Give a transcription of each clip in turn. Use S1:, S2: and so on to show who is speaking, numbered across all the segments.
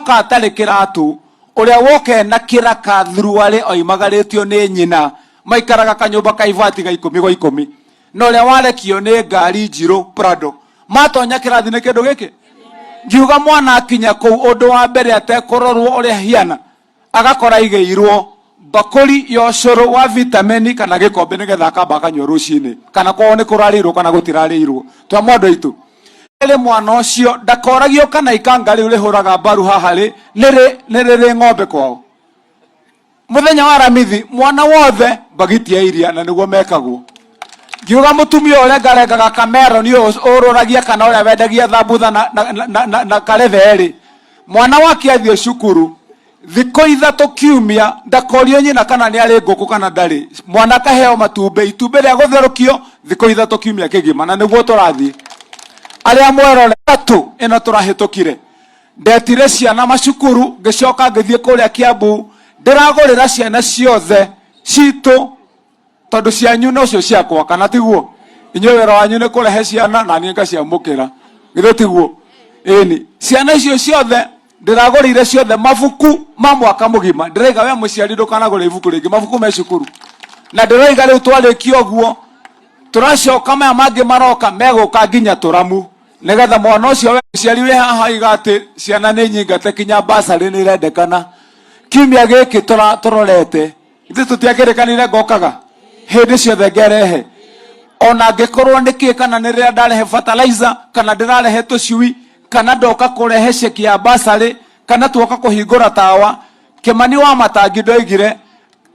S1: woka atarĩ kĩratũ, ũrĩa woka ena kĩraka thuruarĩ oimagarĩtio nĩ nyina, maikaraga kanyũmba ka ibati ga ikũmi gwa ikũmi, na ũrĩa warekio nĩ ngari njirũ Prado, matonya kĩrathi nĩ kĩndũ gĩkĩ. Ngiuga mwana akinya kũu, ũndũ wa mbere atekũrorwo ũrĩa hiana, agakora aigĩirwo mbakũri ya ũcũrũ wa vitamini kana gĩkombe nĩgetha akamba akanyua rũcinĩ, kana kwao nĩ kũrarĩirwo kana gũtirarĩirwo. Twamwe andũ aitũ rĩ, mwana ũcio ndakoragio kana ikanga rĩu rĩhũraga mbaru haha rĩ nĩ rĩrĩ ng'ombe kwao. Mũthenya wa Aramithi mwana wothe mbagiti ya iria, na nĩguo mekagwo. Ngiuga mũtumia ũrĩa ngarengaga kameroni ũrũragia kana ũrĩa wendagia thambutha na karethe-rĩ, mwana wake athiĩ cukuru thikũ 3 kiumia ndakorio nyina kana nĩ arĩ ngũkũ kana ndarĩ. Mwana akaheo matumbĩ, itumbĩ rĩa gũtherũkio thikũ 3 kiumia kĩgima, na nĩguo tũrathiĩ. Arĩa mwerore tatu ĩno tũrahĩtũkire, ndetire ciana macukuru, ngĩcoka ngĩthiĩ kũrĩa Kiambu, ndĩragũrĩra ciana ciothe citũ, tondũ cianyu nocio ciakwa, kana tiguo? Inyuĩ wĩra wanyu nĩ kũrehe ciana na niĩ ngaciamũkĩra, githĩ tiguo? Ĩni, ciana icio ciothe ndĩragũrĩire ciothe mabuku ma mwaka mũgima. Ndĩraiga we mũciari ndũkanagũre ibuku rĩngĩ, mabuku me cukuru. Na ndĩraiga rĩu twarĩkia ũguo tũracoka maya mangĩ maroka megũka nginya tũramu, nĩgetha mwana ũcio we mũciari wĩ haha oiga atĩ ciana nĩ nyingate kinya basarĩ nĩ irendekana. Kiumia gĩkĩ tũrorete, ithuĩ tũtiakĩrĩkanire ngokaga hĩndĩ ciothe ngerehe, ona angĩkorwo nĩ kĩ, kana nĩ rĩrĩa ndarehe fertilizer, kana ndĩrarehe tũcui, kana ndoka kũrehe ceki ya basarĩ, kana tuoka kũhingũra tawa. Kĩmani wa Matangi ndoigire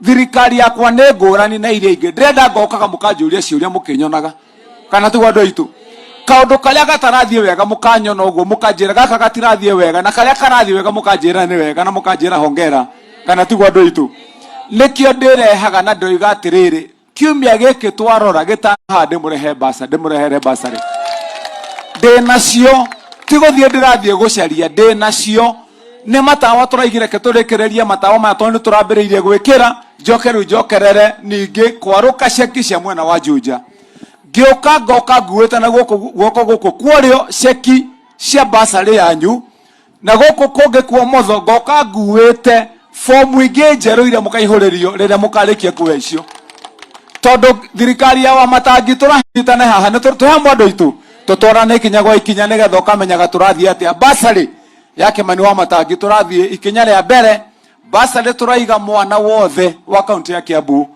S1: thirikari yakwa nĩ ngũrani na iria ingĩ, ndĩrenda ngokaga mũkanjũria ciũria mũkĩnyonaga, kana tiguo andũ aitũ? Kaũndũ karĩa gatarathiĩ wega mũkanyona ũguo mũkanjĩra gaka gatirathiĩ wega, na karĩa karathiĩ wega mũkanjĩra nĩ wega na mũkanjĩra hongera, kana tiguo andũ aitũ? Nĩkĩo ndĩrehaga na ndoiga atĩrĩrĩ, kiumia gĩkĩ twarora gĩtaha ndĩmũrehe mbaca, ndĩmũrehere basarĩ ndĩ nacio, ti gũthiĩ ndĩrathiĩ gũcaria, ndĩ nacio. Nĩ matawa tũraigire, ke tũrĩkĩrĩrie matawa maya tondũ nĩ tũrambĩrĩirie gwĩkĩra, njoke rĩu njokerere ningĩ kwarũka ceki cia mwena wa Juja. Ngĩũka ngoka nguĩte na guoko gũkũ kworĩo ceki cia basarĩ yanyu, na gũkũ kũngĩ kwa ũmotho ngoka nguĩte fomu ingĩ njerũ iria mũkaihũrĩrio rĩrĩa mũkarĩkia kuoya icio, tondũ thirikari ya Wamatangi tũranyitane haha nĩ twĩ hamwe andũ aitũ, tũtwarane ikinya gwa ikinya nĩgetha ũkamenyaga tũrathiĩ atĩa. Basarĩ ya Kĩmani wa Matangi tũrathiĩ ikinya rĩa mbere, basarĩ tũraiga mwana wothe wa kaunti ya Kiambu,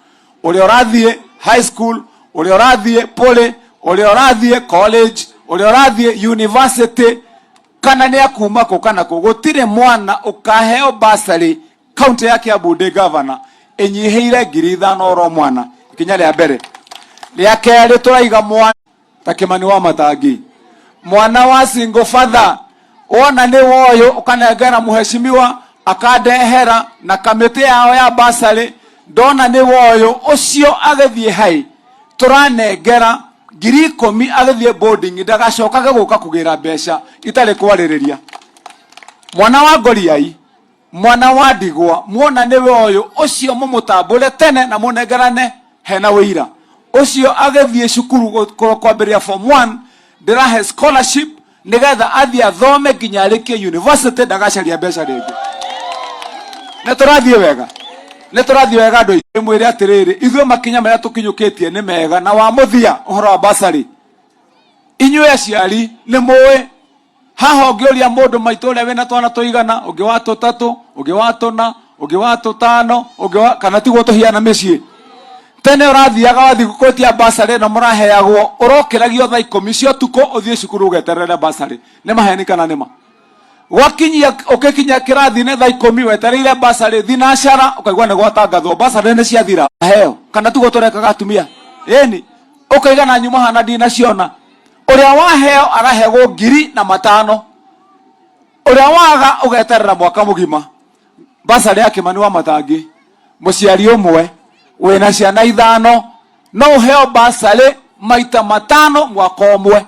S1: ũrĩa ũrathiĩ high school, ũrĩa ũrathiĩ poly, ũrĩa ũrathiĩ college, ũrĩa ũrathiĩ university, kana nĩ akuma kũ kana kũ, gũtirĩ mwana ũkaheo basarĩ kaunti ya Kiambu ndĩ gavana ĩnyihĩire 5,000 oro mwana. Ikinya rĩa mbere. Rĩa kerĩ tũraiga mwana ta Kĩmani wa Matangi, mwana wa single father, wona nĩ woyũ ũkanengera mũheshimiwa akandehera na kamĩtĩ yao ya basarĩ, ndona nĩ woyũ ũcio agĩthiĩ hai tũranengera 10,000 agĩthiĩ boarding, ndagacokage gũka kũgĩra mbeca itarĩ kwarĩrĩria. Mwana wa ngoriai, mwana wa ndigwa, muona nĩwe ũyũ ũcio mũmũtambũre tene na mũnengerane hena wĩira ũcio agĩthiĩ cukuru kwambĩrĩria form 1, ndĩrahe scholarship nĩgetha athiĩ athome nginya arĩkie university, ndagacaria mbeca rĩngĩ. Nĩ tũrathiĩ wega, nĩ tũrathiĩ wega andũ aitũ. Mwĩre atĩrĩrĩ, ithuĩ makinya marĩa tũkinyũkĩtie nĩ mega. Na wa mũthia ũhoro wa basarĩ, inyuĩ aciari nĩ mũĩ haha ũngĩũria mũndũ maitũ ũrĩa wĩna twana tũigana, ũngĩ wa tũtatũ, ũngĩ wa tũna, ũngĩ wa tũtano, ũngĩ wa kana tiguo tũhiana mĩciĩ. Tene ũrathiaga wathiĩ gwĩtia basarĩ ĩno mũraheagwo, ũrokĩragio thaa 10 cia ũtukũ ũthiĩ cukuru ũgeterere basarĩ. Nĩ maheni kana nĩ ma? Gwakinyia ũgĩkinya kĩrathi-inĩ thaa 10 wetereire basarĩ thinacara, ũkaigua nĩ gwatangathwo basarĩ nĩ ciathira, heo, kana tiguo tũrekaga atumia? Ĩni, ũkaiga na nyuma hana ndinaciona. Ũrĩa waheo arahegwo 5,000, ũrĩa waga ũgeterera mwaka mũgima. Basarĩ ya Kĩmani wa Matangi, mũciari ũmwe wĩna ciana 5 no ũheo basarĩ maita 5 mwaka ũmwe.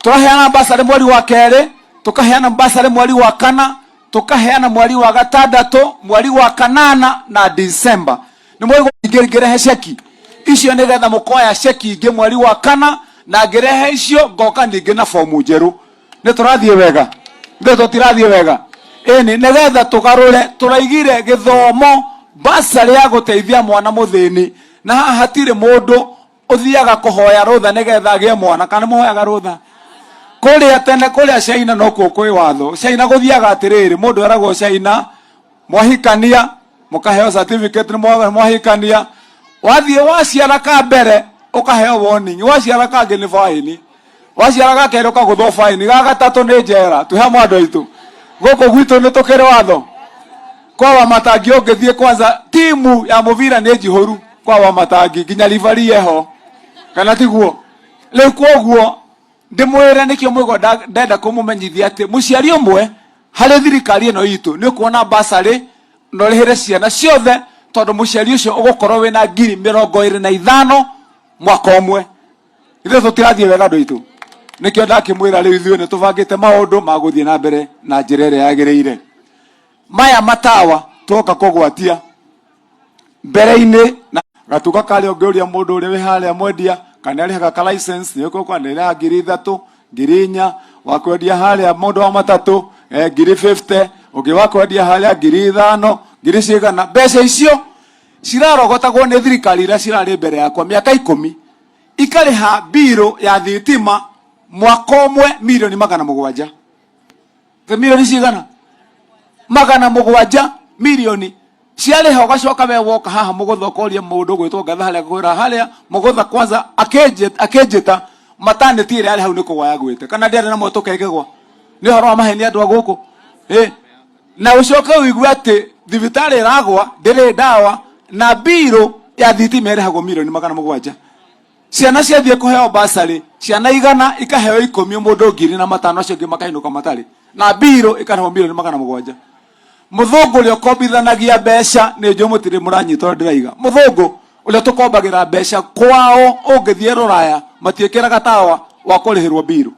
S1: Tũraheana basarĩ mweri wa kerĩ, tũkaheana basarĩ mweri wa kana, tũkaheana mweri wa gatandatũ, mweri wa kanana na Disemba. Nĩ mwaigua ngĩrehe ceki icio nĩgetha mũkoya ceki ingĩ mweri wa kana, na ngĩrehe icio ngoka ningĩ na fomu njerũ. Nĩ tũrathiĩ wega? Nĩ tũtirathiĩ wega? Ĩni nĩgetha tũgarũre tũraigire gĩthomo basarĩ ya gũteithia mwana mũthĩni, na haha hatirĩ mũndũ ũthiaga kũhoya rũtha nĩgetha agĩe mwana. Kana mũhoyaga rũtha kũrĩa tene kũrĩa China? Nokuo kwĩ watho China gũthiaga atĩrĩrĩ, mũndũ eragwo China mwahikania mũkaheo certificate nĩ mwahikania, wathiĩ waciara ka mbere ũkaheo warning, waciara kangĩ nĩ faini, waciara ga kerĩ ũkagũthwo faini, ga gatatũ nĩ njera. Twĩ hamwe andũ aitũ gũkũ gwitũ nĩ tũkĩrĩ watho kwa Wamatangi. Ũngĩthiĩ kwanza timu ya mũbira nĩ njihũru kwa Wamatangi, nginya ribari eho, kana tiguo? Rĩu kwoguo ndĩmwĩre nĩkĩo mwĩgwa ndenda kũmũmenyithia atĩ mũciari ũmwe harĩ thirikari ĩno itũ nĩ ũkuona basarĩ na ũrĩhĩre ciana ciothe, tondũ mũciari ũcio ũgũkorwo wĩna 25,000 mwaka ũmwe. Ithuĩ tũtirathiĩ wega andũ aitũ, nĩkĩo ndakĩmwĩra rĩu ithuĩ nĩ tũbangĩte maũndũ ma gũthiĩ na mbere na njĩra ĩrĩa yagĩrĩire. Maya matawa twoka kũgwatia mbere-inĩ na gatuka karĩa ũngĩũria mũndũ ũrĩa wĩ harĩa mwendia kana arĩhaga ka license nĩ ũkũkwa nĩ ya 3,000 4,000, wa kwendia harĩa mũndũ wa matatũ 50,000, ũngĩ wa kwendia harĩa 5,000 ngiri cigana. Mbeca icio cirarogotagwo nĩ thirikari iria cirarĩ mbere yakwa mĩaka 10, ikarĩha mbirũ ya thitima mwaka ũmwe 700,000,000. Milioni cigana? 700 milioni ciarĩha. Ũgacoka we woka haha mũgũtha ũkoria mũndũ gwĩtwo ngatha harĩa kwĩra harĩa mũgũtha kwanza akĩnjĩta matanĩti ĩrĩa arĩ hau nĩ kũgwa yagwĩte kana ndĩarĩ na motoka ĩkĩgwa. Nĩ ũhoro wa maheni andũ a gũkũ. Na ũcoke ũigue atĩ thibitarĩ ĩragwa ndĩrĩ ndawa na mbirũ ya thitima ĩrĩhagwo 700,000,000. Ciana ciathiĩ kũheo basarĩ, ciana 100 ikaheo 10, mũndũ 5,000, acio angĩ makainũka matarĩ, na mbirũ ĩkarĩhwo 700,000,000. Mũthũngũ ũrĩa ũkombithanagia mbeca, nĩ njũĩ mũtirĩ mũranyita ũrĩa ndĩraiga, mũthũngũ ũrĩa tũkombagĩra mbeca kwao, ũngĩthiĩ rũraya matiĩkĩraga tawa wa kũrĩhĩrwo mbirũ,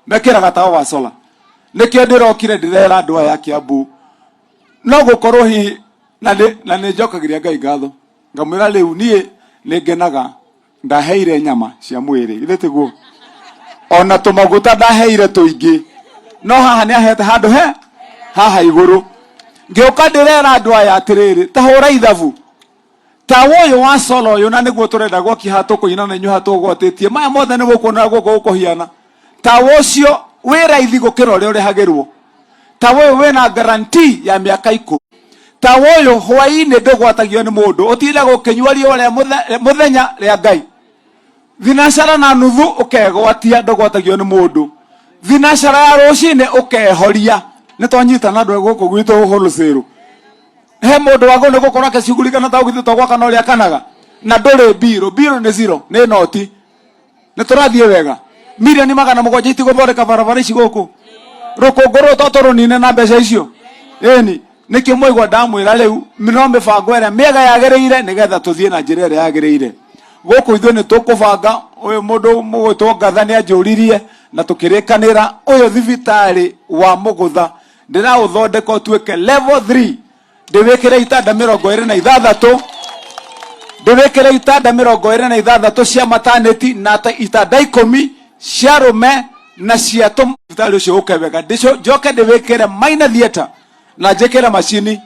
S1: mekĩraga tawa wa solar. Nĩkĩo ndĩrokire ndĩrera andũ aya Kiambu, no gũkorwo hihi na nĩ njokagĩria Ngai ngatho, ngamwĩra rĩu niĩ nĩ ngenaga ndaheire nyama cia mwĩrĩ, ithe tiguo? Ona tũmaguta ndaheire tũingĩ, no haha nĩ ahete handũ he haha igũrũ. Ngĩũka ndĩrera andũ aya atĩrĩrĩ, ta hũra ithabu tawa ũyũ wa solar ũyũ, na nĩguo tũrenda gwakia haha tũkũina na inyuĩ haha tũgwatĩtie maya mothe nĩ gũkuona gũkũ gũkũhiana. Tawa ũcio wĩ raithi gũkĩra ũrĩa ũrĩhagĩrwo. Tawa ũyũ wĩna guarantee ya mĩaka 10. Tawa ũyũ hwaĩ-inĩ ndũgwatagio nĩ mũndũ, ũtindaga ũkĩnyua riũa rĩa mũthenya rĩa Ngai thinacara na nuthu ũkegwatia, ndũgwatagio nĩ mũndũ. Thinacara ya rũcinĩ ũkehoria. Nĩ twanyitana andũ a gũkũ gwitũ wholesale? He mũndũ wagwo nĩ gũkorwo akĩcugurika na taũgithĩ twagwaka na ũrĩa akanaga na ndũrĩ mbirũ, mbirũ nĩ zero, nĩ noti. Nĩ tũrathiĩ wega? 700,000,000 itigũthondeka barabara ici gũkũ, rũkũngũ rũrũ to tũrũnine na mbeca icio. Ĩni nĩkĩo mwaigua ndamwĩra rĩu no mĩbango ĩrĩa mĩega yagĩrĩire nĩgetha tũthiĩ na njĩra ĩrĩa yagĩrĩire gũkũ. Ithuĩ nĩ tũkũbanga ũyũ mũndũ mũgwĩtwo ngatha nĩ anjũririe na tũkĩrĩkanĩra ũyũ thibitarĩ wa mũgũtha ndĩraũthondeka ũtuĩke level 3, ndĩwĩkĩre itanda 26, ndĩwĩkĩre itanda 26 cia maternity na itanda 10 cia arũme na cia thibitarĩ ũcio ũke wega. Njoke ndĩwĩkĩre minor theatre na njĩkĩre macini.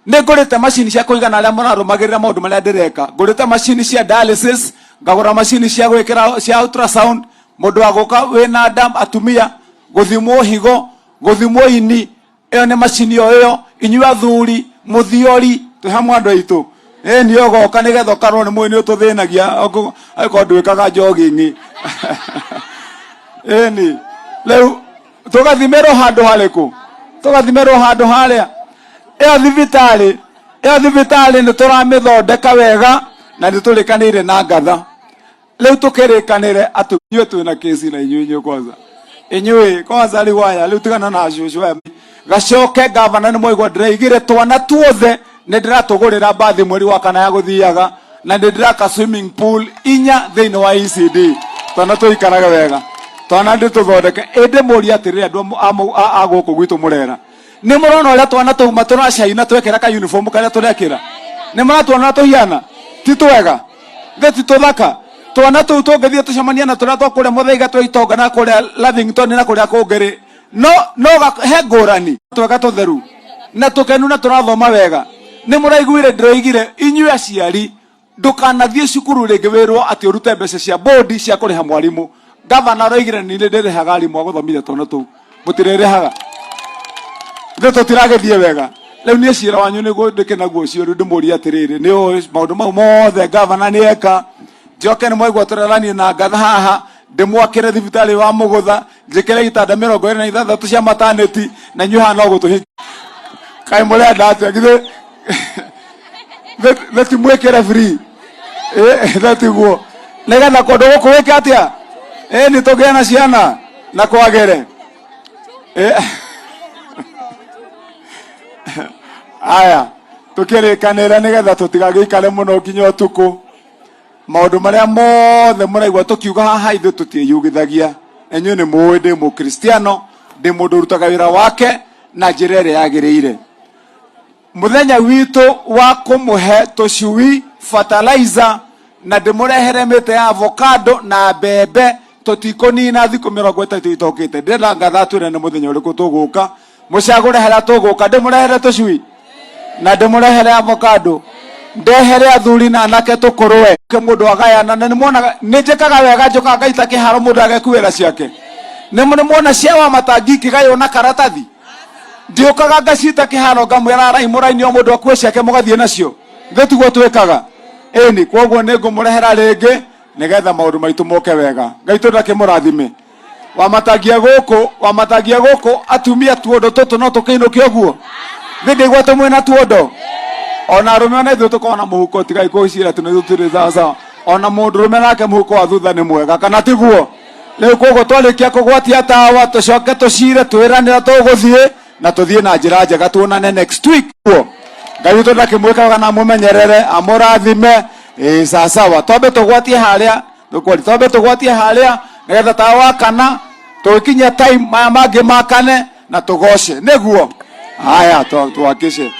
S1: Nĩ ngũrĩte macini cia kũigana. Arĩa mũrarũmagĩrĩra maũndũ marĩa ndĩreka, ngũrĩte macini cia dialysis, ngagũra macini cia gwĩkĩra cia ultrasound, mũndũ wa gũka wĩna nda, atumia gũthimwo higo, gũthimwo ini, ĩyo nĩ macini o ĩyo. Inyuĩ athuri mũthiori, twĩ hamwe andũ aitũ? Ĩ nĩ ũgoka nĩgetha ũkarwo nĩ mwĩrĩ nĩ ũtũthĩnagia angĩkorwo ndwĩkaga jogging. Ĩni rĩu tũgathimĩrwo handũ harĩkũ? Tũgathimĩrwo handũ harĩa ĩyo thibitarĩ. Ĩyo thibitarĩ nĩ tũramĩthondeka wega na nĩ tũrĩkanĩire na ngatha. Rĩu tũkĩrĩkanĩre atĩ inyuĩ twĩna kĩci na inyuĩ, inyuĩ kwanza, inyuĩ kwanza, rĩu aya rĩu tigana na cũcũ aya gacoke. Gavana nĩ mwaigua ndĩraigire twana tuothe nĩ ndĩratũgũrĩra mbathi mweri wa kana ya gũthiaga, na nĩ ndĩraka swimming pool inya thĩinĩ wa ECD, twana tũikarage wega, twana ndĩtũthondeke. Ĩndĩ mũria atĩrĩrĩ, andũ a gũkũ gwitũ mũrera, nĩ mũrona ũrĩa twana tũuma tũracaina twekĩra ka uniform karĩa tũrekĩra? Nĩ mũratuona tũhiana ti twega? Thĩ ti tũthaka twana tũu? Tũngĩthiĩ tũcemanie na tũrĩa twa kũrĩa Mũthaiga twa itonga na kũrĩa Lavington na kũrĩa kũngĩ rĩ. No no he ngũrani twega tũtheru na tũkenu na tũrathoma wega. Nĩ mũraiguire ndĩroigire inyuĩ aciari ndũkanathiĩ cukuru rĩngĩ wĩrwo atĩ ũrute mbeca cia bodi cia kũrĩha mwarimũ. Gavana aroigire nĩ ndĩrĩhaga arimũ a gũthomithia twana tũu, mũtirĩrĩhaga. Ithuĩ tũtiragĩthiĩ wega. Rĩu niĩ cira wanyu nĩguo ndĩkĩnaguo ũcio, rĩu ndĩmũrie atĩrĩrĩ, nĩ ũĩ maũndũ mau mothe gavana nĩ eka. Njoke nĩ mwaigua tũraranie na ngatha haha, ndĩmwakĩre thibitarĩ wa Mũgũtha, njĩkĩre itanda 26 cia maternity, na inyuĩ haha no gũtũhingia. Kaĩ mũrenda atĩa? Githĩ thĩ timwĩkĩre free? Ĩ tiguo, nĩgetha kũndũ gũkũ gwĩke atĩa? Ĩ nĩ tũgĩe na ciana na kwagĩre. Aya, tũkĩrĩkanĩre nĩgetha tũtigagĩikare mũno nginya ũtukũ. Maũndũ marĩa mothe mũraigua tũkiuga haha ithuĩ tũtiĩyugithagia. Inyuĩ nĩ mũĩ ndĩ mũkristiano, ndĩ mũndũ ũrutaga wĩra wake na njĩra ĩrĩa yagĩrĩire. Mũthenya witũ wa kũmũhe tũcui fertilizer na ndĩmũrehere mĩtĩ ya avocado na mbembe tũtikũnina thikũ 30 itokĩte. Ndĩrenda ngatha twĩre nĩ mũthenya ũrĩkũ tũgũka, mũcagũre harĩa tũgũka, ndĩmũrehere tũcui na ndĩmũrehere avocado, ndehere athuri na anake tũkũrũe. Ke mũndũ agayana na nĩmuonaga nĩ njĩkaga wega, njũkaga ngaita kĩharo mũndũ agekuĩra ciake. Nĩ muona cia wa matangi ikĩgaywo na karatathi, ndiũkaga ngacita kĩharo ngamwĩra arai mũraini o mũndũ akue ciake mũgathiĩ nacio. Ithuĩ tiguo twĩkaga. Ĩni, kwoguo nĩ ngũmũrehera rĩngĩ nĩgetha maũndũ maitũ moke wega. Ngai tondũ akĩmũrathime. Wamatagia gũkũ, wamatagia gũkũ, atumia tuondo tũtũ no tũkĩinũke ũguo. Thĩ ndĩgwa tũmwe na tuondo. Ona arũme ona ithuĩ tũkoragwo na mũhuko, tigai gwĩciria atĩ nĩ tũtirĩ sawa sawa. Ona mũndũrũme nake mũhuko wa thutha nĩ mwega, kana tiguo? Rĩu koguo twarĩkia kũgwatia tawa tũcoke tũcire twĩranĩra tũgũthiĩ na tũthiĩ na njĩra njega, tuonane next week. Ngai witũ ndakĩmwĩka wega na amũmenyerere amũrathime. Ĩĩ sawasawa, twambe tũgwatie harĩa tũkwari, twambe tũgwatie harĩa nĩgetha tawa wakana tũgĩkinyia time maya mangĩ makane na tũgoce nĩguo. Haya, twakĩce.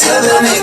S2: Ciothe nĩ